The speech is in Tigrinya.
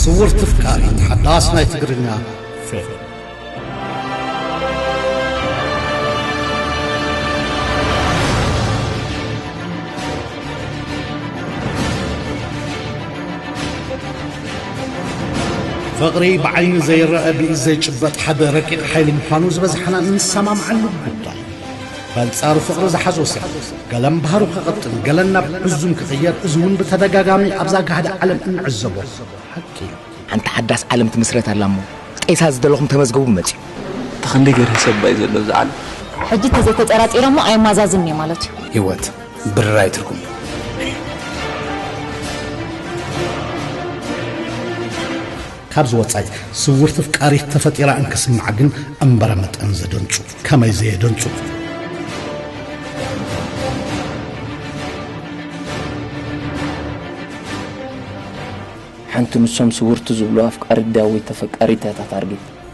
ስውርቲ ፍቃሪት ሓዳስ ናይ ትግርኛ ፊልም። ፍቕሪ ብዓይኒ ዘይረአ ብኢድ ዘይጭበጥ ሓደ ረቂቕ ሓይሊ ምዃኑ ዝበዝሓና እንሰማምዓሉ ጉዳይ። በንጻሩ ፍቕሪ ዝሓዞ ሰብ ገለን ባህሩ ክቐጥን ገለን ናብ ሕዙን ክቕየር፣ እዚ እውን ብተደጋጋሚ ኣብዛ ጋህዲ ዓለም እንዕዘቦ ሓቂ እዩ። ሓንቲ ሓዳስ ዓለም ትምስረት ኣላ እሞ ጤሳ ዝደለኹም ተመዝገቡ መጽዩ። ተኽንደይ ገርህ ሰባይ ዘሎ ኣብዚ ዓለም። ሕጂ ተዘይተጠራጢረ እሞ ኣይማዛዝን እየ ማለት እዩ። ህይወት ብርራይ ትርጉም። ካብዚ ወጻኢ ስውርቲ ፍቃሪት ተፈጢራ እንክስማዕ ግን እምበረ መጠን ዘደንጹ። ከመይ ዘየደንጹ? ሓንቲ ንሶም ስውርቲ ዝብሉ ኣፍቃሪት ድያ ወይ ተፈቃሪት እያ እታ ታርጌት።